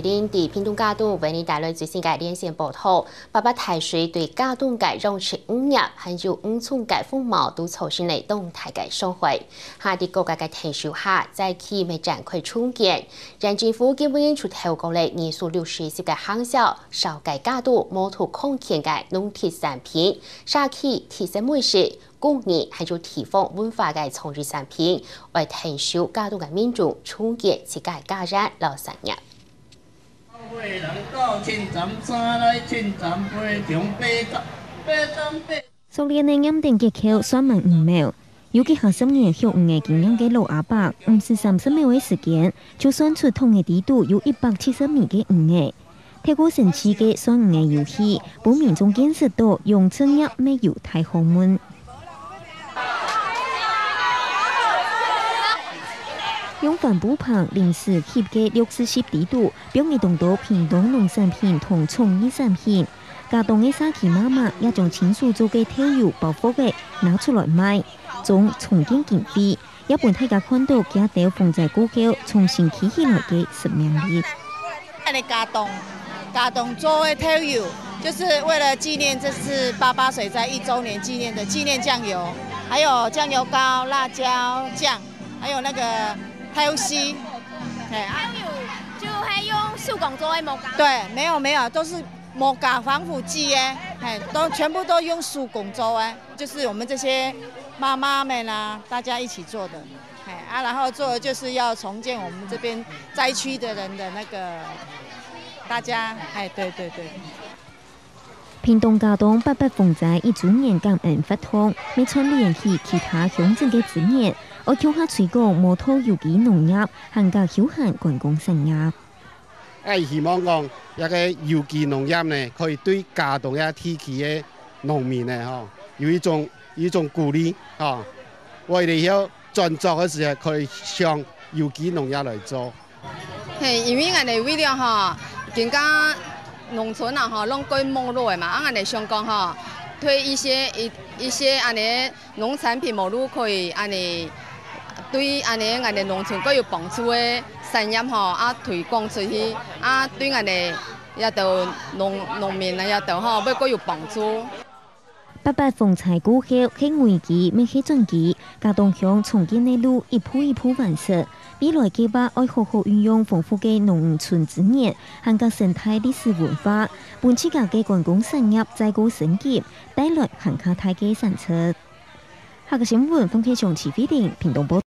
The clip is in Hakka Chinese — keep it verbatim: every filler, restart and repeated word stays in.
另在屏東佳冬為你帶來最新个連線報導，八八大水對佳冬个養殖漁業還有漁村个風貌都造成了當大个傷害。下在國家个𢯭手下，災區乜展開重建。縣政府今晡日就透過了二十六十个行銷，紹介佳冬無土康健个農特產品、社區特色美食、 工藝還有地方文化个創意產品，為𢯭手佳冬个民眾重建自家个家園摎產業。熟練个驗田結構算滿毋妙，有幾下十年畜魚个經驗个老阿伯，毋使三十秒个時間，就算出桶个底肚有一百七十米个魚仔。 透過神奇个算魚仔遊戲，分民眾見識到養殖業乜有大學問。用帆布棚臨時起个六十尺底肚，放一當多屏東農產品同創意產品。佳冬个社區媽媽也將親手做个豆油包袱仔拿出來賣，總重建經費， 也分大家看到這兜風災過後重新起起來个生命力。恁呢佳冬，佳冬做个豆油，就是為了紀念這次八八水災一週年紀念的紀念醬油，還有醬油膏、辣椒醬，還有那個豆豉。哎，啊，豆油就還用手工做个無加？對，沒有沒有，都是無加防腐劑个，哎，都全部都用手工做个。 就是我們這些媽媽們啊，大家一起做的，哎，啊，然後做的就是要重建我們這邊災區的人的那個，大家，哎，對，對，對。屏東佳冬八八風災一週年感恩活動，乜串聯起其他鄉鎮个資源，愛共下推廣無土有機農業，還加休閒觀光產業。 𠊎希望講，這个有機農業呢，可以對佳冬這地區个農民呢，吼，有一種，有一種鼓勵，吼。為了以後轉作个時候，可以向有機農業來做。嘿，因為𠊎等為了吼，今个農村啊吼，攏過沒落个嘛，啊，𠊎等想講吼，推一些，一，一些恁呢 農產品無路可以恁呢，對恁呢𠊎等農村較有幫助个產業吼，啊推廣出去，啊對𠊎等這兜農，農民啊這兜吼，會較有幫助。八八風災過後，係危機，乜係轉機，佳冬鄉重建个路一步一步完成。未來計畫愛好好運用豐富个農村資源，還加生態歷史文化，分自家个觀光產業再過升級，帶來還較大个產值。 客家新聞，方啟松、徐慧玲，屏東報道。